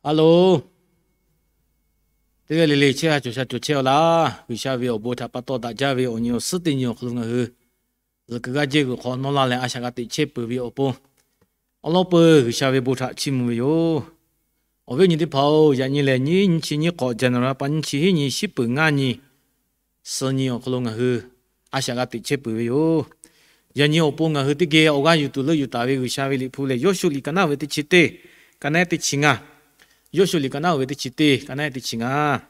Hello, teˇ g'aˇ le le chehˇ sha cawˬ sha cawˬ chehˇ-aw laˇ. G'uiˬsha ve awˬ bon htaꞈ pa taw daꞈ jaˇ ve awˬ nyi awˬ suhˉ teˇ nyi awˬ hk'aw lo ngaˬ hui zuhꞈ kuiˬ g'aˇ jehˇ g'uiˬ hk'aw nawˇ laˇ leh a shaꞈ g'a teꞈ chehˇ peuˬ ve awˬ pon, awˉ lawˉ peuˬ G'uiˬsha ve bon htaꞈ chiˇ mvuh ve yoˬ. Awˬ viˉ awˬ nyi teˇ hpaˍ-oˬ, yaꞈ nyi lehˬ nyiˇ nyiˇ chi nyiˇ k'awꞈ January pa nyiˇ chi hiˉ nyi shiˉ peuˬ ngaˇ nyi suh nyi awˬ hk'aw lo ngaˬ hui a shaꞈ g'a teꞈ chehˇ peuˬ ve yoˬ. Yaꞈ nyi awˬ pon ngaˬ hui teˇ geh awˬ g'aˇ yuˬ tuˬ leuˆ yuˬ taˍ ve G'uiˬsha ve liꞈ hpu lehˬ, Yawˇshuˆ liꞈ ka naˉ ve teˇ chi teˇ, ka naˉ teˇ chi ngaˇ. Yawˇshuˆ liꞈ ka naˉ ve teˇ chi teˇ, ka naˉ teˇ chi ngaˇ.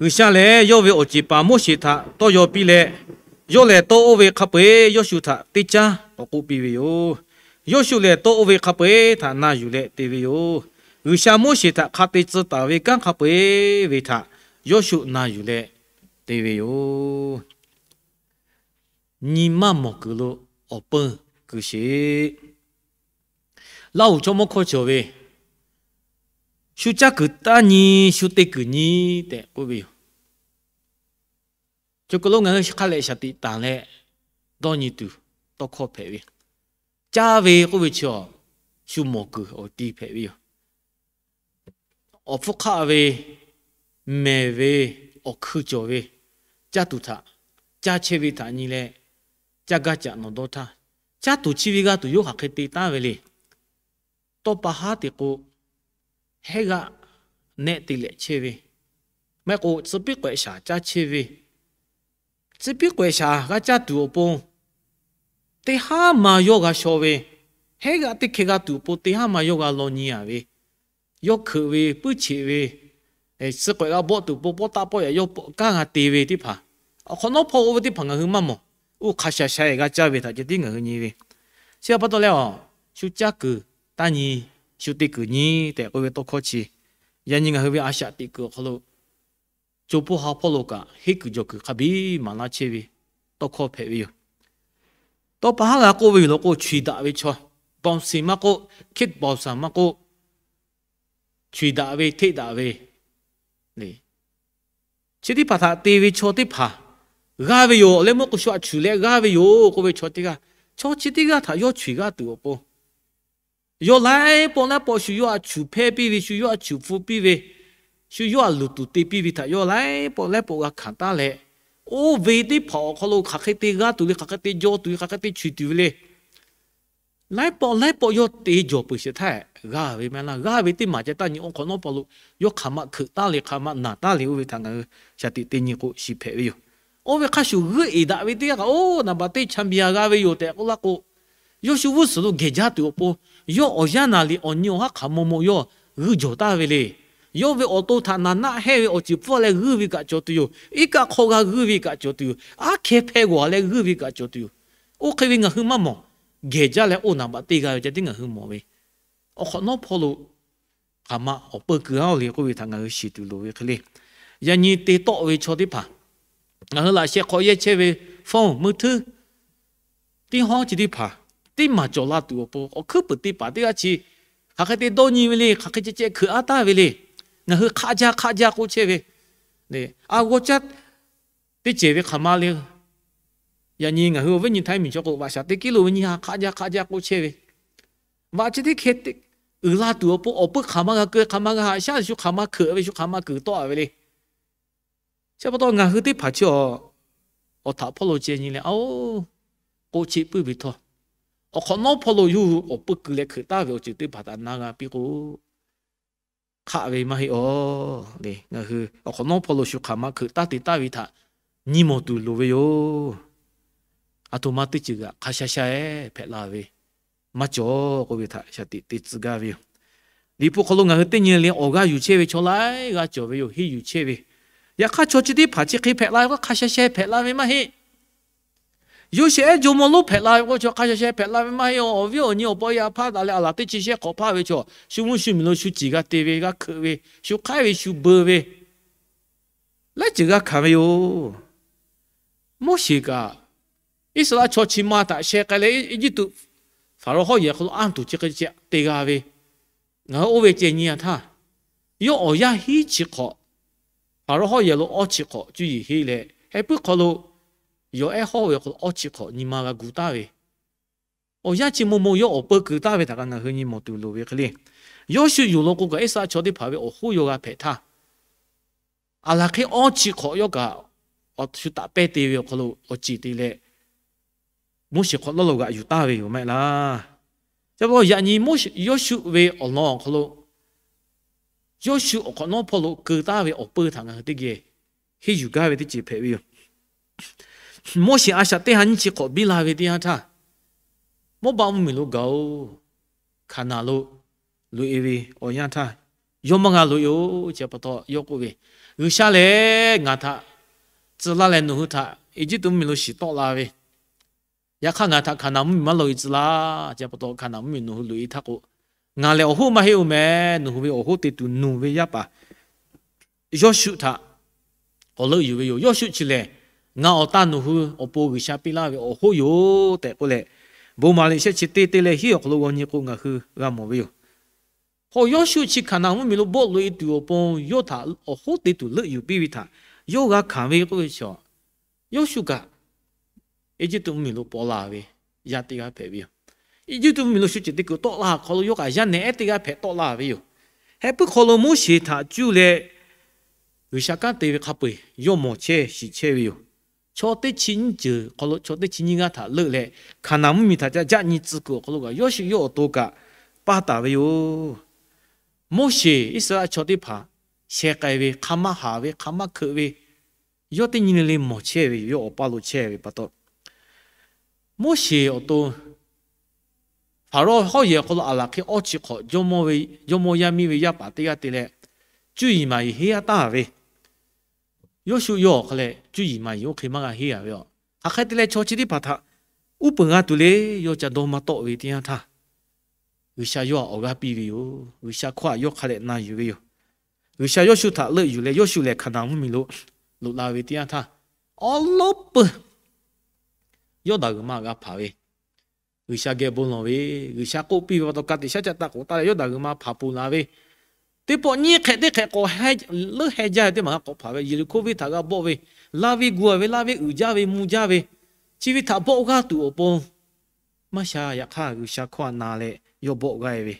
G'uiˬsha lehˬ, yawˇ ve awˬ ceˬ paˍ Moˉseˍ htaꞈ tawˇ yaw piˇ leh, yawˇ lehˬ tawˇ oˇ ve hk'a peu-eˬ Yawˇshuˆ htaꞈ teˇ caˉ k'awꞈ k'oˆ piˇ ve yoˬ. Yawˇshuˆ lehˬ tawˇ oˇ ve hk'a peu-eˬ htaꞈ na yuˬ leh te ve yoˬ. G'uiˬsha Moˉseˍ htaꞈ hk'a te tcuh taˍ ve kanˉ hk'a peu-eˬ ve htaꞈ Yawˇshuˆ na yuˬ leh te ve yoˬ. Nyi maˇ mawˬ kuiˬ lo awˬ peuˇ kuiˬ sheˍ. Laˇ huˍ chaw mawˇ hkawˇ cawˬ ve, shu caˇ kuiˬ taˇ nyi, shu te kuiˬ nyi tehꞈ k'oˆ ve yoˬ. Cawˬ kuiˬ lo ngaˬ hui hk'a lehꞈ shaˍ tiꞈ tanˬ leh dawˇ nyi tuˬ tawˇ hkawˇ hpehꞈ ve, caˇ ve k'oˆ ve chi awˬ shu mawˬ kuiˬ awˬ ti hpehꞈ ve yoˬ. Awˬ hpfuhˇ hk'aˆ ve, mehˬ ve, awˬ hkui cawˬ ve, caˇ tuˬ htaꞈ, caˇ chehˇ ve htaꞈ nyi leh, caˇ gaˇ caꞈ nawˬ dawˇ htaˇ, caˇ tuˬ chi ve g'a tuˬ yawˇ hk'aˬ hk'e te taˉ ve le. Tawˇ pa haˉ te k'o, hehˉ g'aˆ nehˆ te lehꞈ chehˇ ve, maˇ heˆ k'o tcuh piˉ k'awehꞈ shaˍ caˇ chehˇ ve, tcuh piˉ k'awehꞈ shaˍ g'a caˇ tuˬ awˬ pon, teˇ haˉ ma yawˇ g'a shaw ve, hehˉ g'aˆ teˇ hkeh g'a tuˬ awˬ pon teˇ haˉ ma yawˇ g'a law nyi-a ve, yawˇ hkeuꞈ ve, puiˉ cheꞈ ve, tcuh k'awehꞈ g'a bawˆ tuˬ awˬ pon pawˇ taˆ pawˆ yaꞈ yawˇ kanˉ g'a te ve teˇ hpaˍ, awˬ hk'awꞈ nawˉ hpawˇ oˇ ve teˇ hpaˍ ngaˬ hui maˇ mawˬ. Oˇ hk'a sha sha-e g'a caˇ ve htaꞈ ceh tiˉ ngaˬ hui nyi ve. Chi pa taw leh a, shu caˇ kuiˬ taˇ nyi, shu te kuiˬ nyi tehꞈ k'oˆ ve tawˇ hkawˇ chi, yaꞈ nyi ngaˬ hui ve a shaꞈ teꞈ kuiˬ awˬ hk'aw lo, co hpawˇ ha hpawˇ lo kaꞈ henˇ kuiˬ jawˬ kuiˬ hk'a biˇ maˍ laˇ chehˇ ve tawˇ hkawˇ hpehꞈ ve yoˬ. Tawˇ pa haˉ g'a k'oˆ ve yoˬ law k'o, chuiˍ daꞈ ve chaw, bouncy maˇ k'oˆ, kick bouncer maˇ k'oˆ, chuiˍ daꞈ ve, hteˆ daꞈ ve, chi teˇ hpaˍ htaꞈ te ve chaw teˇ hpaˍ g'aˇ ve yoˬ. Awˬ leh meuˇ k'o shu aꞈ chuˬ leh g'aˇ ve yoˬ k'oˆ ve chaw teˇ g'aˇ, chaw chi teˇ g'aˇ htaꞈ yawˇ chuiˍ g'aˇ tuˬ awˬ pon, yawˇ laiˉ pawˆ laiˉ pawˆ shu yawˇ aꞈ chuˬ hpehˇ piˇ ve, shu yawˇ aꞈ chuˬ hpfuh piˇ ve, shu yawˇ aꞈ luˬ tuˬ te piˇ ve htaꞈ yawˇ laiˉ pawˆ laiˉ pawˆ g'a hkanˍ taˉ leh, oˇ ve teˇ hpaˍ awˬ hk'aw lo hk'aˬ hk'e te g'aˇ tuˬ le, hk'aˬ hk'e te jaw tuˬ ve, hk'aˬ hk'e te chuiˍ tuˬ ve le, laiˉ pawˆ laiˉ pawˆ yawˇ te jawˬ peuˬ sheˍ htaˇ, g'aˇ ve maˇ heˆ laˇ. G'aˇ ve teˇ maˬ ceh taˇ nyi. Oˇ hk'awꞈ nawˉ hpawˇ lo yawˇ hk'aˬ ma hkeuꞈ taˉ le, hk'aˬ ma naˬ taˉ le, oˇ ve htaꞈ ngaˬ hui shaˍ tiꞈ teˇ nyi k'o shiˍ hpehꞈ ve yoˬ. Oˇ ve hk'a shuˍ g'euˆ eˍ daꞈ ve teˇ g'aˇ kaꞈ, oˇ naˍ baꞈ teˇ champion g'a ve yoˬ tehꞈ k'oˆ laˇ k'o, yawˇ shu g'uˇ suhˍ lo gehˬ jaˇ tuˬ awˬ pon, yawˇ awˬ yanˇ naˍ liꞈ awˬ nyi awˬ haˉ hk'aˬ maw maw yawˇ g'uiˇ jawˬ taˍ ve le. Yawˇ ve awˬ to htaꞈ naˍ naˆ hehˇ ve awˬ ceuˬ pfuhˇ leh g'uiˇ ve kaꞈ cawˬ tuˬ yoˬ. Iˉ kaˆ hk'aw g'a g'uiˇ ve kaꞈ cawˬ tuˬ yoˬ. Aˉ hkeh hpehˇ g'awˬ leh g'uiˇ ve kaꞈ cawˬ tuˬ yoˬ. Oˇ hk'e ve ngaˬ hui maˇ mawˬ. Gehˬ jaˇ leh oˇ naˍ baꞈ teˇ g'aˇ ve ceh tiˉ ngaˬ hui mawˬ ve, awˬ hk'awꞈ nawˉ hpawˇ lo hk'aˬ ma awˬ peu kuiˬ-a le k'oˆ ve htaꞈ ngaˬ hui shiˍ tuˬ loˍ ve hk'e le. Yaꞈ nyi te tawˆ ve chaw teˇ hpaˍ, ngaˬ hui laꞈ sheh hk'aw yehˇ chehˇ ve phone, meuˇ htuiˉ, teˇ hawˉ chi teˇ hpaˍ, teˇ maˬ cawˬ la tuˬ awˬ pon, awˬ hkuiˉ puiˍ te paˍ teˇ g'aˇ chi hk'aˬ hk'e te dawˇ nyi ve le, hk'aˬ hk'e ceh ceh hkeuꞈ-a taˍ ve le. Ngaˬ hui hk'aˆ jaˇ hk'aˆ jaˇ k'oˆ chehˇ ve, a g'aw caˇ teˇ cehˬ ve hk'aˬ ma le. Yaꞈ nyi ngaˬ hui awˬ viˉ nyi htaˇ miˬ chaw k'o, vaꞈ shaˍ teˇ kiˆ lo ve nyi ha hk'aˆ jaˇ hk'aˆ jaˇ k'oˆ chehˇ ve, vaꞈ chi teˇ hkeh uiˍ la tuˬ awˬ pon awˬ peu hk'aˬ ma g'a keu, hk'aˬ ma g'a haꞈ shaˉ, shu hk'aˬ ma hkeuꞈ ve, shu hk'aˬ ma kuiˬ tawˆ-a ve le. Chi pa taw ngaˬ hui teˇ hpaˍ chi awˬ htaꞈ hpawˇ lo ceh nyi leh, a-oˬ, k'oˆ cheˆ puiˉ ve htawˇ, awˬ hk'awꞈ nawˉ hpawˇ lo yawˇ hui awˬ peu kuiˬ leh hkeuꞈ taˍ ve awˬ ceuˬ teˇ hpaˍ htaꞈ na g'a piˇ k'o, hk'aˆ ve maˇ heˆ-aˬ le. Ngaˬ hui awˬ hk'awꞈ nawˉ hpawˇ lo shu hk'aˬ ma hkeuꞈ taˍ te taˍ ve htaꞈ nyi mawˬ tuˬ loˍ ve yoˬ. Aˬ htoꞈ ma teˇ ceuˬ kaꞈ hk'a sha sha-e hpehꞈ la ve maˇ cawˬ k'oˆ ve htaꞈ shaˍ tiꞈ te tcuh gaˇ ve yoˬ. Liꞈ hpu hk'aw lo ngaˬ hui teˇ nyi le awˬ g'aˇ yuˬ chehˇ ve chaw laiˉ g'aˇ cawˬ ve yoˬ, henˇ yuˬ chehˇ ve. Yaꞈ hk'aˇ chaw chi teˇ hpaˍ chi hk'e hpehꞈ la ve k'o, hk'a sha sha hpehꞈ la ve maˇ heˆ. Yoˇsehꞈ ehˉ jawˇmawˇ lonˉ hpehꞈ la ve k'o, chaw hk'a sha sha hpehꞈ la ve maˇ heˆ. Awˬ viˉ awˬ nyi awˬ pa yaˇ hpaˇ daꞈ leh aˬ laˬ teˇ chi shehˇ hk'awꞈ hpaˇ ve chaw, shu mvuhˇ shu miˬ lo shu ciˬ g'a te ve, g'a hkeuꞈ ve, shu hk'aiˉ ve, shu beu ve, laiˉ ceuˬ g'a hkanˍ ve yoˬ. Moˉseˍ kaꞈ Iˉsaˍreˍlaˆ chaw chi ma htaꞈ sheh k'ai leh Eˇjiˇtuꞈ Hpaˍrawˇ hawˉ yehˬ hk'aw lo anˇ tuˬ chi hk'e ceh te g'a ve, ngaˬ hui oˇ ve ceh nyi-a htaˇ, yawˇ awˬ yanˇ hiˉ chi hk'awꞈ, Hpaˍrawˇ hawˉ yehˬ lo awˇ chi hk'awꞈ cuˇ yiˍ henˇ leh, heh puiˉ hk'aw lo yawˬ ehˉ hawˉ ve awˬ hk'aw lo awˇ chi hk'awꞈ nyi ma g'a gu taˍ ve, awˬ yanˇ chi maw maw yawˇ awˬ peu kuiˬ taˍ ve htaꞈ kaꞈ ngaˬ hui nyi mawˬ tuˬ loˍ ve hk'e le. Yawˇshuˆ yonˍ law k'o kaꞈ Iˉsaˍreˍlaˆ chaw teˇ hpaˍ ve awˬ hoˉ yaw g'a hpehꞈ htaˇ, aˬ laˬ hk'e awˇ chi hk'awꞈ yawˇ kaꞈ awˬ shu taꞈ pehˇ te ve awˬ hk'aw lo awˬ ceˬ te leh, Moˉseˍ hk'awꞈ nawˉ lo g'aꞈ yuˬ taˍ ve yoˬ maˇ heˆ laˇ. Chi pa taw yaꞈ nyi Moˉseˍ, Yawˇshuˆ ve awˬ lawn awˬ hk'aw lo, Yawˇshuˆ awˬ hk'awꞈ nawˉ hpawˇ lo keu taˍ ve awˬ peuˇ htaꞈ ngaˬ hui teˇ geh henˇ yuˬ gaˇ ve teˇ ceuˬ hpehꞈ ve yoˬ. Moˉseˍ a shaꞈ teˇ ha nyiˇ chi hk'awꞈ biˇ la ve teˇ yanˇ htaˇ, Mawˇbaˆ mvuhˇmiˬ lo gaˬ-oˬ, Hkaˍnanˍ lo loꞈ-e ve awˬ yanˇ htaˇ, yawˇ maˇ g'a loꞈ-e-oˬ. Chi pa taw yawˇ k'oˆ ve, G'uiˬsha lehˬ ngaˬ htaꞈ tcuh laˇ leh nawˬ hui htaꞈ Eˇjiˇtuꞈ mvuhˇmiˬ lo shiˍ tawˆ la ve, yaꞈ hk'aˇ ngaˬ htaꞈ Hkaˍnanˍ mvuhˇmiˬ maˇ loꞈ-e tcuh laˇ. Chi pa taw Hkaˍnanˍ mvuhˇmiˬ nawˬ hui loꞈ-e htaˇ k'o, ngaˬ lehˬ awˬ hoˉ maˇ heˆ-oˬ meh. Nawˬ hui ve awˬ hoˉ te tuˬ nuˬ ve yaˇ paˍ Yawˇshuˆ htaꞈ k'awꞈ leuˆ yuˬ ve yoˬ. Yawˇshuˆ chi lehˬ, ngaˬ awˬ taˇ nawˬ hui awˬ pon G'uiˬsha piˇ laˇ ve awˬ hoˉ yoˬ tehꞈ k'oˆ leh, Bon maˍ liꞈ shehˆ chi teˇ teˇ leh hiˉ awˬ hk'aw lo g'aw nyi k'o ngaˬ hui g'a mawˬ ve yoˬ. Hk'o Yawˇshuˆ chi Hkaˍnanˍ mvuhˇmiˬ lo bawˆ loꞈ-e tuˬ awˬ pon yawˇ htaꞈ awˬ hoˉ te tuˬ leuˆ yuˬ piˇ ve htaꞈ yawˇ g'a hkanˍ ve k'oˆ ve chaw, Yawˇshuˆ kaꞈ Eˇjiˇtuꞈ mvuhˇmiˬ lo paw la ve yaˇ teˇ g'aˇ hpehꞈ ve yoˬ. Eˇjiˇtuꞈ mvuhˇmiˬ lo shu ceuˬ te kuiˬ tawˆ la hk'aw lo yawˇ kaꞈ yaˇ nehˬ ehˉ teˇ g'aˇ hpehꞈ tawˆ la ve yoˬ. Heh puiˉ hk'aw lo Moˉseˍ htaꞈ cuˇ leh G'uiˬsha kanˉ te ve hk'a peu-eˬ yawˇ mawˬ chehˇ shiˍ chehˇ ve yoˬ. Chaw teˇ chi nyiˇ ceuˬ hk'aw lo chaw teˇ chi nyiˇ g'aˇ htaꞈ leuˆ leh, Hkaˍnanˍ mvuhˇmiˬ htaꞈ ca jaˆ nyi tcuh kuiˬ awˬ hk'aw lo kaꞈ Yawˇshuˆ yawˇ awˬ to kaꞈ paˇ taˍ ve yoˬ. Moˉseˍ Iˉsaˍreˍlaˆ chaw teˇ hpaˍ sheh k'ai ve, hk'a maˇ haˍ ve, hk'a maˇ hkeuꞈ ve, yawˇ teˇ nyi le le mawˬ chehˇ ve yoˬ. Yawˇ awˬ paˇ lo chehˇ ve pa taw, Moˉseˍ awˬ to Hpaˍrawˇ hawˉ yehˬ awˬ hk'aw lo aˬ laˬ hk'e awˇ chi hk'awꞈ jawˇmawˇ ve, jawˇmawˇ yaˇ miˇ ve yaˇ paˍ teˇ g'aˇ te leh, cuˇ yiˍ maˍ yiˍ henˇ yaˇ taˍ ve, Yawˇshuˆ yawˇ awˬ hk'a leh cuˇ yiˍ maˍ yiˍ oˇ hk'e maˇ g'a henˇ a ve yoˬ. Hk'aˬ hk'e te leh chaw chi teˇ hpaˍ htaꞈ uˉ peunˍ g'a tuˬ le yawˇ ca dawˇ maˇ tawˆ ve teˇ yanˇ htaˇ, G'uiˬsha yawˇ htaꞈ awˬ g'aˇ piˇ ve yoˬ. G'uiˬsha hkawˇ htaꞈ yawˇ hk'a dehꞈ na yuˬ ve yoˬ. G'uiˬsha Yawˇshuˆ htaꞈ leuˆ yuˬ leh Yawˇshuˆ lehˬ Hkaˍnanˍ mvuhˇmiˬ lo loꞈ la ve teˇ yanˇ htaˇ, awˉ lawˉ peuˬ Yawˇdanˍ g'uiˬ ma g'a hpanˍ ve, G'uiˬsha geh bon lawˬ ve, G'uiˬsha k'oˆ piˇ ve pa taw ka tiꞈ shaˉ caˆ taˇ k'oꞈ taˍ leh Yawˇdanˍ g'uiˬ ma hpanˍ ponˬ la ve, teˇ pawˆ nyiˇ hk'ehꞈ teˇ hk'ehꞈ k'awꞈ leuˉ heh jaˇ ve teˇ maˬ g'a k'awꞈ hpanˍ ve, Yeˍriˆhkoˇ venˇ htaꞈ g'a bawˆ ve, laˇ venˇ gu a ve, laˇ venˇ uiˍ jaˇ ve, mvuh jaˇ ve, chi ve htaꞈ bawˆ g'aˇ tuˬ awˬ pon maˇ sha. Yaꞈ hk'aˇ G'uiˬsha hkawˇ htaꞈ na leh yawˇ bawˆ g'aˇ ve,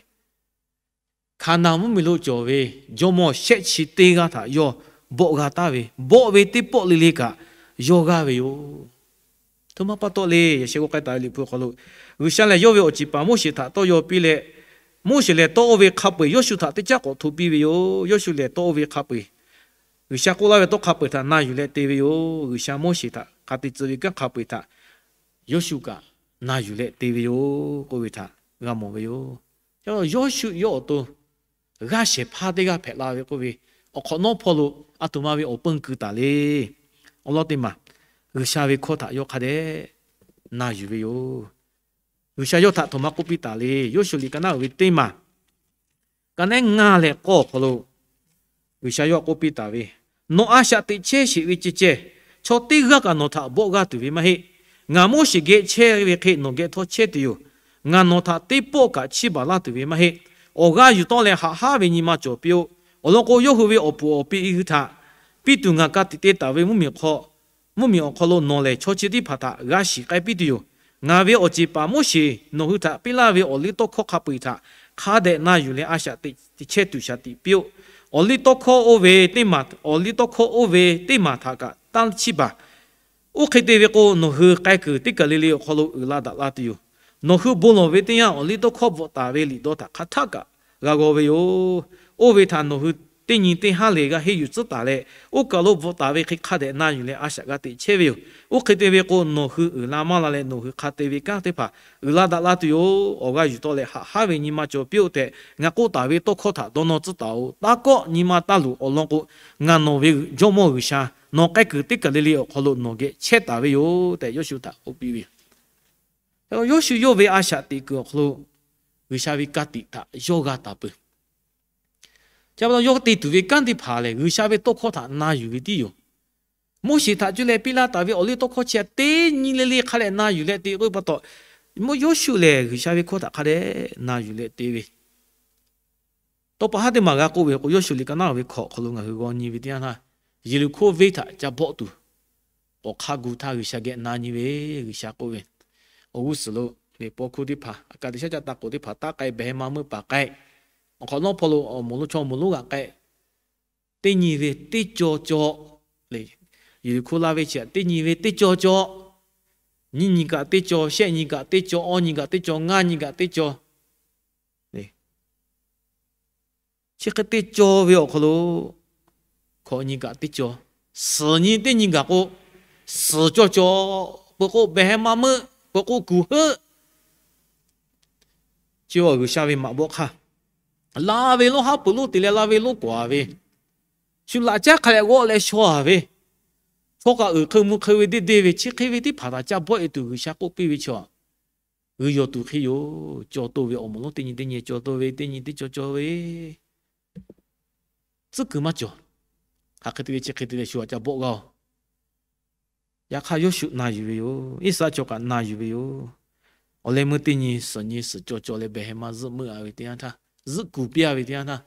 Hkaˍnanˍ mvuhˇmiˬ lo cawˬ ve jawˇmawˇ shehˆ chi teˇ g'aˇ htaꞈ yawˇ bawˆ g'a taˍ ve, bawˆ ve teˇ pawˆ le le kaꞈ yawˇ g'aˇ ve yoˬ. Aˬ htoꞈ ma pa taw le, yaꞈ sheh g'aw k'ai taˍ ve Liꞈ hpu awˬ hk'aw lo, G'uiˬsha lehˬ yawˇ ve awˬ ceˬ paˍ Moˉseˍ htaꞈ tawˇ yaw piˇ leh, Moˉseˍ lehˬ tawˇ oˇ ve hk'a peu-eˬ Yawˇshuˆ htaꞈ teˇ caˉ k'awꞈ hto piˇ ve yoˬ. Yawˇshuˆ lehˬ tawˇ oˇ ve hk'a peu-eˬ, G'uiˬsha k'oˆ laˇ ve tawˇ hk'a peu-eˬ htaꞈ na yuˬ leh te ve yoˬ. G'uiˬsha Moˉseˍ htaꞈ hk'a te tcuh ve kanˉ hk'a peu-eˬ htaꞈ Yawˇshuˆ kaꞈ na yuˬ leh te ve yoˬ k'oˆ ve htaꞈ g'a mawˬ ve yoˬ. Yawˇshuˆ yawˇ awˬ to g'aˇ shehˍ hpaˇ teˇ g'aˇ hpehꞈ la ve k'oˆ ve, awˬ hk'awꞈ nawˉ hpawˇ lo aˬ htoꞈ ma ve awˬ peuˇ keu taˍ le. Awˬ lawn teˇ maˬ, G'uiˬsha ve hkawˇ htaꞈ yawˇ hk'a dehꞈ na yuˬ ve yoˬ. G'uiˬsha yawˇ htaꞈ aˬ htoꞈ ma k'oˆ piˇ taˍ le. Yawˇshuˆ liꞈ ka naˉ uiˍ ve teˇ maˬ, ka naˉ ngaˇ leh k'awˇ awˬ hk'aw lo G'uiˬsha yawˇ k'oˆ piˇ taˍ ve, Nawˬ a shaꞈ teꞈ chehˇ sheˍ ve ceh ceh, chaw teˇ g'aˇ kaꞈ nawˬ htaꞈ bawˆ g'a tuˬ ve maˇ heˆ. Ngaˬ Moˉseˍ geh chehˇ ve hk'e nawˬ geh htawˇ chehˇ tuˬ yoˬ. Ngaˬ nawˬ htaꞈ teˇ pawˆ kaꞈ chiˇ baˬ laˇ tuˬ ve maˇ heˆ. Awˬ g'aˇ yuˬ tawˆ leh haꞈ haˉ ve nyi ma cawˬ piˇ-oˆ. Awˬ lawn k'o, yawˇ hui ve awˬ puˍ awˬ pi hui htaꞈ piˇ tuˬ ngaˬ ka tiꞈ te taˍ ve mvuhˇmiˬ awˬ hk'aw lo nawˬ lehˬ chaw chi teˇ hpaˍ htaꞈ g'a shiˍ k'ai piˇ tuˬ yoˬ. Ngaˬ ve awˬ ceˬ paˍ Moˉseˍ nawˬ hui htaꞈ piˇ laˇ ve awˬliˇtawˇhkawˇ hk'a peu-eˬ htaꞈ hk'a dehꞈ na yuˬ leh a shaꞈ teꞈ chehˇ tuˬ shaˍ tiꞈ piˇ-oˆ. Awˬliˇtawˇhkawˇ oˇ ve teˇ maˬ, awˬliˇtawˇhkawˇ oˇ ve teˇ maˬ htaꞈ kaꞈ taˇ chiˇ baˬ. Oˇ hk'e te ve k'o, nawˬ hui k'ai kuiˬ teˇ kaˬ le le awˬ hk'aw lo uiˍ la daꞈ la tuˬ yoˬ. Nawˬ hui bon lawˬ ve teˇ yanˇ, awˬliˇtawˇhkawˇ bvuhꞈ taˍ ve liꞈ dawˇ htaꞈ hk'aˬ htaˆ kaꞈ g'a g'aw ve yoˬ. Oˇ ve htaꞈ nawˬ hui teˇ nyi teˇ haˉ le g'a henˇ yuˬ tcuhˉ taˍ leh, oˇ kaˬ lo bvuhꞈ taˍ ve hk'e hk'a dehꞈ na yuˬ leh a shaꞈ g'a teꞈ chehˇ ve yoˬ. Oˇ hk'e te ve k'o, nawˬ hui uiˍ la maˇ la leh nawˬ hui hk'a te ve kanˉ teˇ hpaˍ uiˍ la daꞈ la tuˬ yoˬ. Awˬ g'aˇ yuˬ tawˆ leh haꞈ haˉ ve nyi ma cawˬ piˇ-oˆ tehꞈ ngaˬ k'oˆ taˍ ve tawˇ hkawˇ htaꞈ dawˇ nawˇ ttcuhˉ taˍ-oꞈ. Taˇ kawˆ, nyi ma taˇ luˬ. Awˬ lawn k'o, ngaˬ nawˬ ve Jawˇmawˇ G'uiˬsha nawˬ k'ai kuiˬ teˇ kaˬ le le awˬ hk'aw lo nawˬ geh chehˇ taˍ ve yoˬ tehꞈ Yawˇshuˆ htaꞈ k'oˆ piˇ ve yoˬ. Yawˇshuˆ yawˇ ve a shaꞈ teꞈ kuiˬ awˬ hk'aw lo G'uiˬsha ve ka tiꞈ htaꞈ yawˇ g'a taˍ peuˬ. Chi pa taw yawˇ te tuˬ ve kanˉ teˇ hpaˍ lehˬ, G'uiˬsha ve tawˇ hkawˇ htaꞈ na yuˬ ve tiˉ yoˬ. Moˉseˍ htaꞈ cuˇ leh piˇ laˇ taˍ ve awˬliˇtawˇhkawˇ chi htaꞈ teˇ nyi le le hk'a dehꞈ na yuˬ leh te k'oˆ ve pa taw, Yawˇshuˆ lehˬ G'uiˬsha ve hkawˇ htaꞈ hk'a dehꞈ na yuˬ leh te ve Tawˇ pa haˉ teˇ maˬ g'a k'oˆ ve k'o, Yawˇshuˆ liꞈ ka naˉ ve hkawꞈ awˬ hk'aw lo ngaˬ hui g'aw nyi ve teˇ yanˇ htaˇ, Yeˍriˆhkoˇ venˇ htaꞈ ca bawˆ tuˬ awˬ hk'aˇ gu htaˇ G'uiˬsha geh na nyi ve, G'uiˬsha k'oˆ ve, awˬ g'uˇ suhˍ lo liꞈ paw hkuˇ teˇ hpaˍ, a ka tiꞈ shaˉ caˆ taˇ k'oˍ teˇ hpaˍ taˇ k'ai, behˬ heh ma meuˇ paˍ k'ai, Awˬ hk'awꞈ nawˉ hpawˇ lo awˬ moˍ lonˉ chaw awˬ moˍ lonˉ g'aꞈ k'ai, teˇ nyi ve teˇ cawˇ cawˇ le. Yuˬ liꞈ hkuˇ laˇ ve chi teˇ nyi ve teˇ cawˇ cawˇ, nyiˇ nyi kaꞈ teˇ cawˇ, shehˆ nyi kaꞈ teˇ cawˇ, awˇ nyi kaꞈ teˇ cawˇ, ngaˇ nyi kaꞈ teˇ cawˇ le. Chi hk'e teˇ cawˇ ve awˬ hk'aw lo hkawꞈ nyi kaꞈ teˇ cawˇ, suhˍ nyi teˇ nyi gaˬ k'o, suhˍ cawˇ cawˇ, peuˬ k'o behˬ heh maˇ meuˆ, peuˬ k'o kuˬ heuˆ. Chi G'uiˬsha ve maꞈ bawˆ hk'aˇ, la ve lonˉ haˉ pui lonˉ te leh la ve lonˉ k'awꞈ ve, shu laꞈ caˉ hk'a leh g'awˆ leh shaw-a ve, chaw kaꞈ uiˍ hk'eun mvuh hk'eun ve deˇ deˇ ve, chi hk'e ve teˇ hpaˍ htaꞈ ca bawˆ e tuˬ G'uiˬsha k'oˆ piˇ ve chaw, g'uiˬ yawˬ tuˬ hk'e yoˬ. Cawˬ toˇ ve awˬ moˍ lonˉ teˇ nyi teˇ nyi cawˬ toˇ ve, teˇ nyi teˇ cawˇ cawˇ ve, tcuhˉ kuiˬ maˇ cawˬ. Hk'aˬ hk'e te ve chi hk'e te leh shu aꞈ ca bawˆ g'a-oˬ. Yaꞈ hk'aˇ, Yoˇshuˆ na yuˬ ve yoˬ. Iˉsaˍreˍlaˆ chaw kaꞈ na yuˬ ve yoˬ. Awˬ leh meuˇ teˇ nyi suhˍ nyi suhˍ cawˇ cawˇ leh behˬ heh maˇ zuhˆ meuˆ-a ve teˇ yanˇ htaˇ, zuhˆ kuˬ piˇ-a ve teˇ yanˇ htaˇ,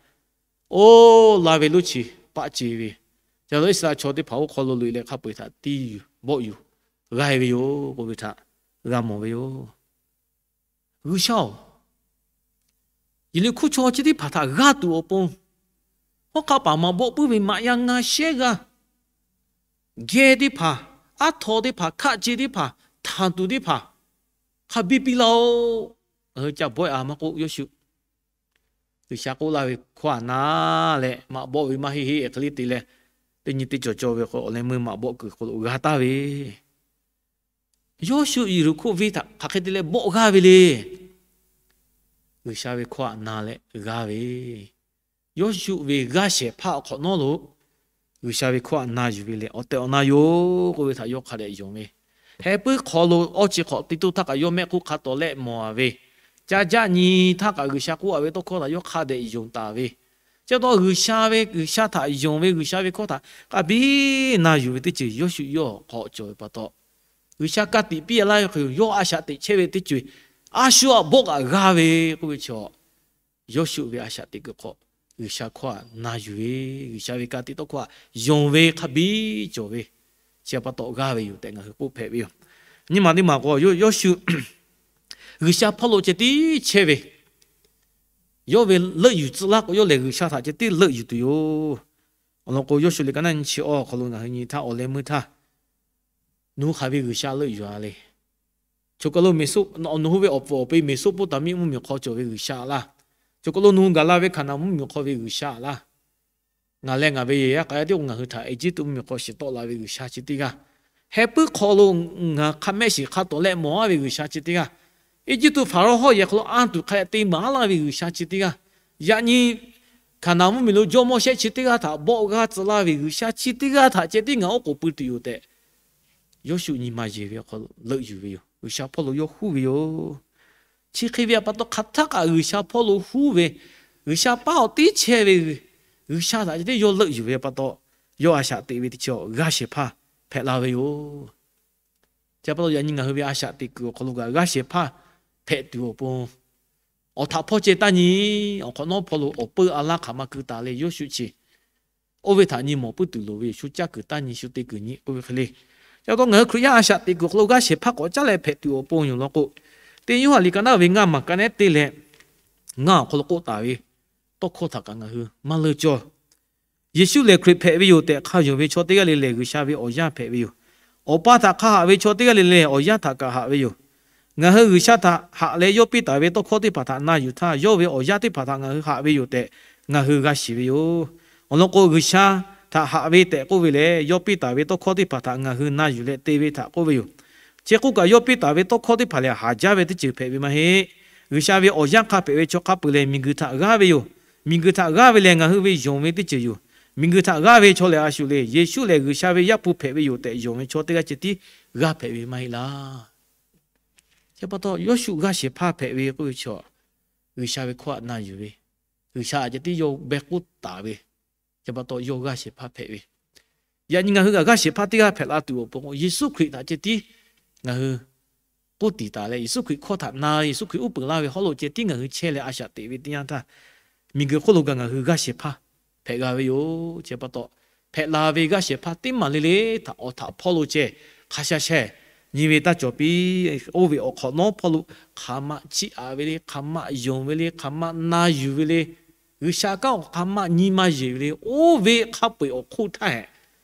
oˇ la ve lonˉ chi paˆ ce ve, ca lo Iˉsaˍreˍlaˆ chaw teˇ hpaˍ oˇ hk'aw lo loꞈ e leh hk'a peu-eˬ htaꞈ tiˇ yuˬ bawˆ yuˬ g'a e ve yoˬ k'oˆ ve htaꞈ g'a mawˬ ve yoˬ. G'uiˬsha-oˬ, Yeˍriˆhkoˇ chaw chi teˇ hpaˍ htaꞈ g'aˇ tuˬ awˬ pon, hawˉ hk'aˆ paˍ maꞈ bawˆ puiˉ ve maꞈ yaˇ ngaˇ shehˉ g'aˇ, geh teˇ hpaˍ, aˉ htaw teˇ hpaˍ, hkaˆ ce teˇ hpaˍ, htanˬ tuˬ teˇ hpaˍ hk'a biˇ piˇ laˇ-oˆ. Ngaˬ hui ca bawehˇ-a maˇ k'oˆ, Yoˇshuˆ G'uiˬsha k'oˆ laˇ ve hkawˇ htaꞈ na leh maꞈ bawˆ ve maˇ heˆ heˆ hk'e le te leh, teˇ nyi teˇ cawˬ cawˇ ve k'o, awˬ leh meuˇ maꞈ bawˆ kuiˬ hk'aw lo g'a taˍ ve Yoˇshuˆ Yeˍriˆhkoˇ venˇ htaꞈ hk'aˬ hk'e te leh bawˆ g'aˇ ve le. G'uiˬsha ve hkawˇ htaꞈ na leh g'a ve, Yoˇshuˆ ve g'aˇ shehˍ hpaˇ awˬ hk'awꞈ nawˉ lo G'uiˬsha ve hkawˇ htaꞈ na yuˬ ve lehˬ, awˬ tehˬ awˬ na yoˬ k'oˆ ve htaꞈ yawˇ hk'a dehꞈ yonˍ ve, heh puiˉ hk'aw lo awˇ chi hk'awꞈ te toˇ htaˇ kaꞈ yawˇ mehˆ hk'oˆ hk'a tawˍ lehˆ mawˬ-a ve, ca jaˆ nyi htaˇ kaꞈ G'uiˬsha k'oˆ-a ve tawˇ hkawˇ htaꞈ yawˇ hk'a dehꞈ yonˍ taˍ ve, chi pa taw G'uiˬsha ve, G'uiˬsha htaꞈ yonˍ ve, G'uiˬsha ve hkawˇ htaꞈ k'a biˇ na yuˬ ve teˇ ceuˬ Yoˇshuˆ yawˇ hk'aw cawˬ ve pa taw, G'uiˬsha ka tiꞈ piˇ-a laˇ ve hk'e yawˇ a shaꞈ teꞈ chehˇ ve teˇ ceuˬ a shu aꞈ bawˆ kaꞈ g'a ve k'oˆ ve chaw, Yoˇshuˆ ve a shaꞈ teꞈ kuiˬ hk'aw G'uiˬsha hkawˇ htaꞈ na yuˬ ve, G'uiˬsha ve ka tiꞈ tawˇ hkawˇ htaꞈ yonˍ ve hk'a biˇ cawˬ ve, chi pa taw g'aˇ ve yoˬ tehꞈ ngaˬ hui k'oˆ hpehꞈ ve yoˬ. Nyi maˬ teˇ maˬ k'o, Yoˇshuˆ G'uiˬsha hpawˇ lo ceh tiˉ chehˇ ve, yawˇ ve leuˆ yuˬ tcuh laˇ k'o, yawˇ lehˬ G'uiˬsha htaꞈ ceh tiˉ leuˆ yuˬ tuˬ yoˬ. Awˬ lawn k'o, Yoˇshuˆ liꞈ ka naˇ nyi chi awˬ hk'aw lo ngaˬ hui nyi htaˇ, awˬ leh meuˇ htaˇ, nawˬ hui hk'aˬ ve G'uiˬsha leuˆ yuˬ-a le. Choˬ kaˬ lo, nawˬ hui ve awˬ pfuhˍ awˬ pi Meˍsoˇpoˍtaˍmiˆ mvuhˇmiˬ hk'aw cawˬ ve G'uiˬsha laˇ. Choˬ kaˬ lo nawˬ hui gaˬ la ve Kaˍnaˍ mvuhˇmiˬ hk'aw ve G'uiˬsha laˇ. Ngaˬ leh ngaˬ ve yehˬ yaˇ k'a yaˇ tiˉ k'o, ngaˬ hui htaꞈ Eˇjiˇtuꞈ mvuhˇmiˬ hk'aw shiˍ tawˆ la ve G'uiˬsha chi teˇ g'aˇ, heh puiˉ hk'aw lo ngaˬ hk'a mehˆ shiˍ hk'a tawˍ leh mawˬ-a ve G'uiˬsha chi teˇ g'aˇ, Eˇjiˇtuꞈ Hpaˍrawˇ hawˉ yehˬ hk'aw lo anˇ tuˬ hk'a te maˍ-a laˇ ve G'uiˬsha chi teˇ g'aˇ, yaꞈ nyi Kaˍnaˍ mvuhˇmiˬ lo jawˇmawˇ shehˆ chi teˇ g'aˇ htaꞈ bawˆ g'aˇ tcuh laˇ ve G'uiˬsha chi teˇ g'aˇ htaꞈ ceh tiˉ ngaˬ oˉ k'oˍ pui tuˬ yoˬ tehꞈ, Yawˇshuˆ nyi ma yeˬ ve awˬ hk'aw lo leuˆ yuˬ ve yoˬ. G'uiˬsha hpawˇ lo yawˇ huˉ ve yoˬ. Chi hk'e ve pa taw, hk'aˬ htaˇ kaꞈ G'uiˬsha hpawˇ lo huˉ ve, G'uiˬsha paˉ awˬ tiˉ chehˇ ve, G'uiˬsha htaꞈ ceh tiˉ yawˇ leuˆ yuˬ ve pa taw, yawˇ a shaꞈ teꞈ ve teˇ chi g'aˇ shehˍ hpaˇ hpehꞈ la ve yoˬ. Chi pa taw yaꞈ nyi ngaˬ hui ve a shaꞈ teꞈ kuiˬ awˬ hk'aw lo kaꞈ g'aˇ shehˍ hpaˇ hpehꞈ tuˬ awˬ pon, awˬ htaꞈ hpawˇ ceh taˇ nyi, awˬ hk'awꞈ nawˉ hpawˇ lo awˬ peuˇ a laˇ hk'aˬ ma keu taˍ le. Yawˇshuˆ chi oˇ ve htaꞈ nyi mawˬ puiˉ tuˬ loˍ ve yoˬ. Shu caˇ kuiˬ taˇ nyi, shu te kuiˬ nyi k'oˆ ve hk'e le. Chi pa taw ngaˬ hui Hkriꞈ yaˇ a shaꞈ teꞈ kuiˬ awˬ hk'aw lo g'aˇ shehˍ hpaˇ k'awꞈ caˉ leh hpehꞈ tuˬ awˬ pon yoˬ law k'o, Teˇ Yoˇhanˬ liꞈ ka naˉ ve ngaˇ maˬ ka nehˉ teˇ leh ngaˇ awˬ hk'aw lo k'oˆ taˍ ve tawˇ hkawˇ htaꞈ kaꞈ ngaˬ hui maˇ leunˇ cawˇ. Yeˍsuˆ lehˬ Hkriꞈ hpehꞈ ve yoˬ tehꞈ hk'a yonˍ ve chaw teˇ g'aˇ le lehˬ, G'uiˬsha ve awˬ yaˇ hpehꞈ ve yoˬ. Awˬ pa htaꞈ hk'a haꞈ ve chaw teˇ g'aˇ le lehˬ, awˬ yaˇ htaꞈ kaꞈ haꞈ ve yoˬ. Ngaˬ hui G'uiˬsha htaꞈ haꞈ leh yawˇ piˇ taˍ ve tawˇ hkawˇ teˇ hpaˍ htaꞈ na yuˬ htaˇ, yawˇ ve awˬ yaˇ teˇ hpaˍ htaꞈ ngaˬ hui haꞈ ve yoˬ tehꞈ ngaˬ hui g'a shiˍ ve yoˬ. Awˬ lawn k'o, G'uiˬsha htaꞈ haꞈ ve tehꞈ k'oˆ ve lehˬ, yawˇ piˇ taˍ ve tawˇ hkawˇ teˇ hpaˍ htaꞈ ngaˬ hui na yuˬ leh te ve htaꞈ k'oˆ ve yoˬ. Chi hk'oˆ kaꞈ, yawˇ piˇ taˍ ve tawˇ hkawˇ teˇ hpaˍ lehˬ, haˍ jaˇ ve teˇ ceuˬ hpehꞈ ve maˇ heˆ. G'uiˬsha ve awˬ yanˇ hk'a hpehꞈ ve chaw hk'a peuˬ lehˬ, miˬguiˬ htaꞈ g'aˇ ve yoˬ. Miˬguiˬ htaꞈ g'aˇ ve lehˬ, ngaˬ hui ve yonˍ ve teˇ ceuˬ yoˬ. Miˬguiˬ htaꞈ g'aˇ ve chaw lehˬ, a shu le, Yeˍsuˆ lehˬ G'uiˬsha ve Yaˇ hpu hpehꞈ ve yoˬ tehꞈ yonˍ ve chaw teˇ g'aˇ ceh tiˉ g'aˇ hpehꞈ ve maˇ heˆ laˇ. Chi pa taw, Yawˇshuˆ g'aˇ shehˍ hpaˇ hpehꞈ ve k'oˆ ve chaw, G'uiˬsha ve hkawˇ htaꞈ na yuˬ ve, G'uiˬsha htaꞈ ceh tiˉ yawˇ beh k'oˆ taˍ ve, chi pa taw yawˇ g'aˇ shehˍ hpaˇ hpehꞈ ve. Yaꞈ nyi ngaˬ hui kaꞈ g'aˇ shehˍ hpaˇ teˇ g'aˇ hpehꞈ la tuˬ awˬ pon k'o, Yeˍsuˆ Hkriꞈ htaꞈ ceh tiˉ ngaˬ hui k'oˆ tiˍ taˍ leh, Yeˍsuˆ Hkriꞈ hkawˇ htaꞈ na, Yeˍsuˆ Hkriꞈ uˉ peunˍ laˇ ve hawˉ lo ceh tiˉ ngaˬ hui chehˇ leh a shaꞈ teꞈ ve teˇ yanˇ htaˇ, miˬguiˬ hk'oˆ lo kaꞈ ngaˬ hui g'aˇ shehˍ hpaˇ hpehꞈ g'a ve yoˬ. Chi pa taw, hpehꞈ la ve g'aˇ shehˍ hpaˇ teˇ maˬ le le htaꞈ awˬ htaꞈ hpawˇ lo ceh hk'a sha sheh nyi ve taˇ cawˬ piˇ. Oˇ ve awˬ hk'awꞈ nawˉ hpawˇ lo hk'aˬ ma chiˇ aꞈ ve le, hk'aˬ ma yonˍ ve le, hk'aˬ ma na yuˬ ve le, G'uiˬsha kanˉ awˬ hk'aˇ maˇ nyi ma yeˬ ve le. Oˇ ve hk'a peu-eˬ awˬ hk'oˆ htaˇ hehꞈ,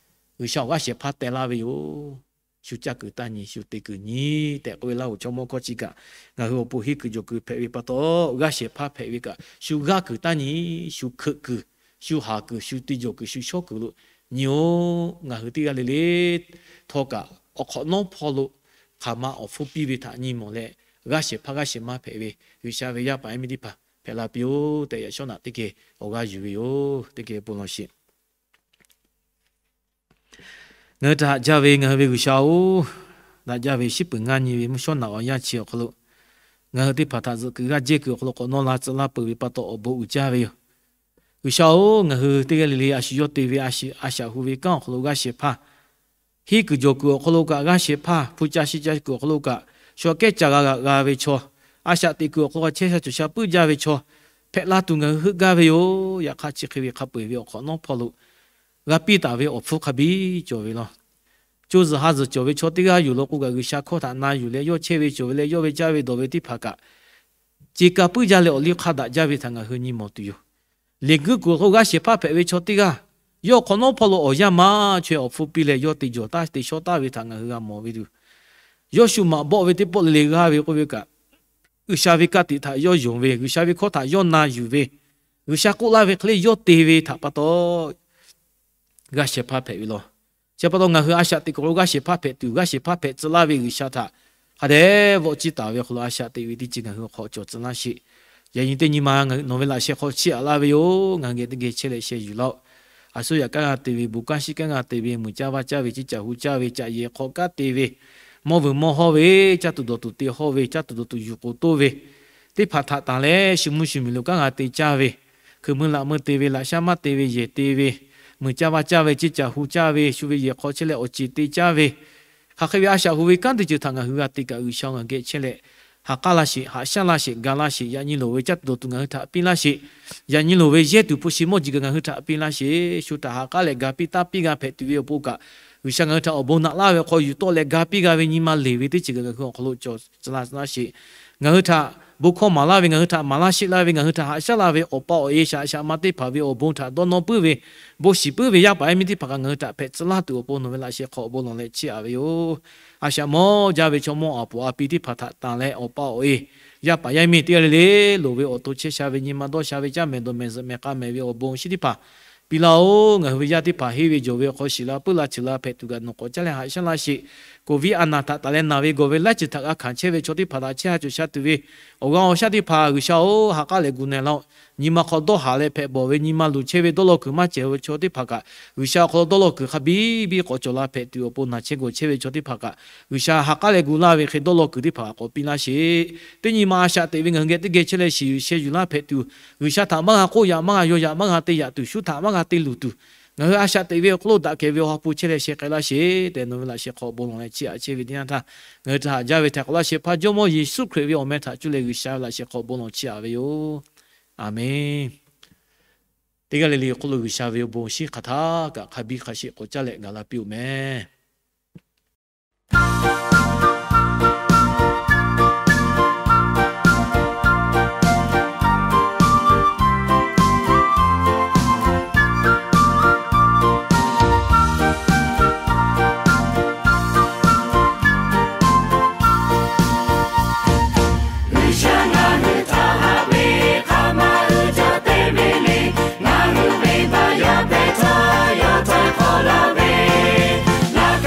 G'uiˬsha awˬ g'aˇ shehˍ hpaˇ teh laˇ ve yoˬ. Shu caˇ kuiˬ taˇ nyi, shu te kuiˬ nyi tehꞈ k'oˆ ve Laˇ huˍ chaw mawˇ hkawˇ chi kaꞈ, ngaˬ hui awˬ pon henˇ kuiˬ jawˬ kuiˬ hpehꞈ ve pa taw, g'aˇ shehˍ hpaˇ hpehꞈ ve kaꞈ, shu g'aˇ kuiˬ taˇ nyi, shu hkeuꞈ kuiˬ, shu haˍ kuiˬ, shu te jawˬ kuiˬ, shu shawˉ kuiˬ lo nyi-oˬ. Ngaˬ hui teˇ g'aˇ le le htawˇ kaꞈ, awˬ hk'awꞈ nawˉ hpawˇ lo hk'aˬ ma awˬ hpfuhˇ piˇ ve htaꞈ nyi mawˬ leh, g'aˇ shehˍ hpaˇ g'aˇ shehˍ ma hpehꞈ ve G'uiˬsha ve yaˇ paˍ yaˇ miˇ teˇ hpaˍ hpehꞈ la piˇ-oˬ tehꞈ, yaꞈ shawˉ naꞈ teˇ geh awˬ g'aˇ yuˬ ve yoˬ. Teˇ geh bon lawˬ sheˍ. Ngaˬ hui htaꞈ haꞈ jaˇ ve ngaˬ hui ve G'uiˬsha-oˬ, daꞈ jaˇ ve shiˉ peuˬ ngaˇ nyi ve mvuhˇ shawˉ naꞈ awˬ yanˇ chi awˬ hk'aw lo, ngaˬ hui teˇ hpaˍ htaꞈ zuhꞈ kuiˬ g'aˇ jehˇ kuiˬ awˬ hk'aw lo k'awꞈ nawˇ la tcuh laˇ peuˬ ve pa taw awˬ bon uiˍ jaˇ ve yoˬ. G'uiˬsha-oˬ, ngaˬ hui teˇ g'aˇ le le a shu yawˇ te ve a shaꞈ hu ve kanˉ awˬ hk'aw lo g'aˇ shehˍ hpaˇ, henˇ kuiˬ jawˬ kuiˬ awˬ hk'aw lo kaꞈ g'aˇ shehˍ hpaˇ, hpu ca shi ca kuiˬ awˬ hk'aw lo kaꞈ, shu aꞈ kehˉ ca g'a g'aꞈ g'a ve chaw, a shaꞈ teꞈ kuiˬ awˬ hk'aw lo kaꞈ chehˇ sha cawˬ sha puiˉ jaˇ ve chaw hpehꞈ la tuˬ ngaˬ hui heuˆ gaˇ ve yoˬ. Yaꞈ hk'aˇ chi hk'e ve hk'a peu-eˬ ve awˬ hk'awꞈ nawˉ hpawˇ lo g'a piˇ taˍ ve awˬ hpfuhˇ hk'a biˇ cawˬ ve law. Co zuhˬ ha zuhˬ cawˬ ve chaw teˇ g'aˇ yuˬ law k'o kaꞈ, G'uiˬsha hkawˇ htaꞈ na yuˬ leh yawˇ chehˇ ve cawˬ ve leh yawˇ ve caˇ ve dawˬ ve teˇ hpaˍ kaꞈ, ce ka puiˉ jaˇ leh awˬ liˇ hk'a daꞈ jaˇ ve htaꞈ ngaˬ hui nyi mawˬ tuˬ yoˬ. Liꞈ guiˇ kuiˬ awˬ hk'aw g'aˇ shehˍ hpaˇ hpehꞈ ve chaw teˇ g'aˇ, yawˇ hk'awꞈ nawˉ hpawˇ lo awˬ yanˇ maˇ chaweh awˬ hpfuhˇ piˇ leh yawˇ te jawˬ taˇ te shawˉ taˍ ve htaꞈ ngaˬ hui g'a mawˬ ve tuˬ, yawˇ shu maꞈ bawˆ ve teˇ pawˆ le le g'a ve k'oˆ ve kaꞈ, G'uiˬsha ve ka tiꞈ htaꞈ yawˇ yonˍ ve, G'uiˬsha ve hkawˇ htaꞈ yawˇ na yuˬ ve, G'uiˬsha k'oˆ laˇ ve hk'e le yawˇ te ve htaꞈ pa taw, g'aˇ shehˍ hpaˇ hpehꞈ ve law. Chi pa taw ngaˬ hui a shaꞈ teꞈ kuiˬ awˬ hk'aw lo g'aˇ shehˍ hpaˇ hpehꞈ tuˬ, g'aˇ shehˍ hpaˇ hpehꞈ tcuh laˇ ve G'uiˬsha htaꞈ hk'a dehꞈ vawˆ ciˇ taˍ ve awˬ hk'aw lo a shaꞈ teꞈ ve teˇ ceuˬ ngaˬ hui awˬ hk'aw cawˬ tcuh laˇ sheˍ. Yaꞈ nyi teˇ nyi ma nawˬ ve laꞈ sheh hk'aw chiˇ aꞈ laˇ ve yoˬ. Ngaˬ hui geh teˇ geh chehˇ leh sheh yuˬ laˇ-oˆ. A suˉ yaꞈ kanˉ g'a te ve, bon kanˉ shiˉ kanˉ g'a te ve, muiˬ caˇ vaˇ caˇ ve, ciˇ caˬ hu caˇ ve, caꞈ yehˬ hk'aw kanˉ te ve, mawˇ vuiˬ mawˇ hawˇ ve, caˇ tuˬ dawˬ tuˬ te hawˇ ve, caˇ tuˬ dawˬ tuˬ yuˬ k'oˍ toˇ ve, teˇ hpaˍ htaꞈ tanˬ leh shu mvuhˇ shu miˬ lo kanˉ g'a te caˇ ve, hkui meuˇ laꞈ meuˇ te ve, laꞈ shaˉ maˇ te ve, yehˬ te ve, muiˬ caˇ vaˇ caˇ ve, ciˇ caˬ hu caˇ ve, shu ve yehˬ hk'aw chehˇ leh awˬ ceˬ te caˇ ve, hk'aˬ hk'e ve a shaꞈ hu ve kanˉ teˇ ceuˬ htaꞈ ngaˬ hui g'a te kaꞈ, G'uiˬsha ngaˬ hui geh chehˇ leh, ha k'aˉ laˇ sheˍ, haꞈ shaˉ laˇ sheˍ, ga laˇ sheˍ. Yaꞈ nyi loˍ ve caˇ tuˬ dawˬ tuˬ ngaˬ hui htaꞈ piˇ laˇ sheˍ. Yaꞈ nyi loˍ ve yehˇ tuˬ hpu shi mawˇ jeˬ gaˬ ngaˬ hui htaꞈ piˇ laˇ sheˍ. Shu htaꞈ ha k'aˉ leh ga piˇ taˇ piˇ g'a hpehꞈ tuˬ ve awˬ pon kaꞈ, G'uiˬsha ngaˬ hui htaꞈ awˬ bon naꞈ laˇ ve awˬ hk'aw yuˬ tawˆ leh ga piˇ g'a ve nyi ma leˬ ve teˇ ceuˬ gaˬ ngaˬ hui awˬ hk'aw lo cawˬ tcuh laˇ sheˍ. Ngaˬ hui htaꞈ bon hkawˇ maˍ laˇ ve, ngaˬ hui htaꞈ maˍ laˇ sheˆ laˇ ve, ngaˬ hui htaꞈ haꞈ shaˉ laˇ ve awˬ pa awˬ e shaꞈ shaꞈ ma teˇ hpaˍ ve awˬ bon htaꞈ dawˇ nawˇ puiˉ ve, bon shiˍ puiˉ ve yaˇ paˍ yaˇ miˇ teˇ hpaˍ kaꞈ ngaˬ hui htaꞈ hpehꞈ tcuh laˇ tuˬ awˬ pon nawˬ ve laꞈ sheh hk'aw awˬ bon lawˬ leh chiˇ aꞈ ve yoˬ. A shaꞈ mawˇ jaˇ ve chaw mawˇ a poˍ a pi teˇ hpaˍ htaꞈ tanˬ leh awˬ pa awˬ e, yaˇ paˍ yaˇ miˇ teˇ g'aˇ le le loˍ ve awˬ to chehˇ sha ve nyi ma dawˇ sha ve caˇ mehˍ dawˬ mehˍ zuhꞈ mehˍ k'a mehˍ ve awˬ bon shinˉ teˇ hpaˍ piˇ laˇ-oˬ. Ngaˬ hui ve yaˇ teˇ hpaˍ henˇ ve jawˬ ve awˬ hk'aw shiˍ la puiˉ la ceuˬ la hpehꞈ tuˬ kaꞈ nawˬ k'awꞈ caˇ leh haꞈ shaˉ laˇ sheˍ. Covid a naˬ htaꞈ tanˬ leh naˬ ve gawˬ ve laiˉ ceuˬ htaꞈ g'a hkanˍ chehˇ ve chaw teˇ hpaˍ htaꞈ chehˇ ha cawˬ sha tuˬ ve awˬ g'aˇ awˬ shaˉ teˇ hpaˍ G'uiˬsha-oˬ, ha k'aˉ leh gu na laˇ-oˆ. Nyi ma hk'aw dawˇ haˍ leh hpehꞈ bawˬ ve nyi ma luˬ chehˇ ve dawˇ law kuiˬ maˇ cehˬ ve chaw teˇ hpaˍ kaꞈ, G'uiˬsha awˬ hk'aw lo dawˇ law kuiˬ hk'a biˇ biˇ k'awꞈ cawˬ la hpehꞈ tuˬ awˬ pon naˬ chehˇ gawˬ chehˇ ve chaw teˇ hpaˍ kaꞈ, G'uiˬsha ha k'aˉ leh gu laˇ ve hk'e dawˇ law kuiˬ teˇ hpaˍ kaꞈ k'awꞈ piˇ laˇ sheˍ. Teˇ nyi ma a shaꞈ teꞈ ve ngaˬ hui geh teˇ geh chehˇ leh shiˍ yuˬ sheh yuˬ laˇ hpehꞈ tuˬ, G'uiˬsha htaꞈ maˇ g'a k'oˆ yaꞈ maˇ g'a yaw yaꞈ maˇ g'a te yaꞈ tuˬ, shu htaꞈ maˇ g'a te luˬ tuˬ, ngaˬ hui a shaꞈ teꞈ ve awˬ hk'aw lo daꞈ kehˬ ve awˬ ha hpu chehˇ leh sheh k'ai laˇ sheˍ tehꞈ nawˬ ve laꞈ sheh hk'aw bon lawˬ leh chiˇ aꞈ chehˇ ve teˇ yanˇ htaˇ, ngaˬ hui htaꞈ haꞈ jaˇ ve htaꞈ k'awꞈ laˇ sheˍ hpaˇ Jawˇmawˇ Yeˍsuˆ Hkriꞈ ve awˬ meh htaꞈ cuˇ leh G'uiˬsha ve laꞈ sheh hk'aw bon lawˬ chiˇ aꞈ ve yoˬ. Aˬmenˍ. Teˇ g'aˇ le le awˬ hk'aw lo G'uiˬsha ve awˬ bon shinˉ hk'aˬ htaˇ kaꞈ hk'a biˇ hk'a sheˍ k'awꞈ caˇ leh gaˬ la piˇ-oˬ meh. G'uiˬsha ngaˬ hui htaꞈ haꞈ ve hk'a ma uiˍ jaˇ te ve le. Ngaˬ hui ve baˬ yaˇ hpehꞈ htawˇ yawˇ htaiˍ hk'awꞈ la ve, laꞈ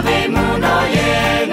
ve mvuhˇ naw yehˬ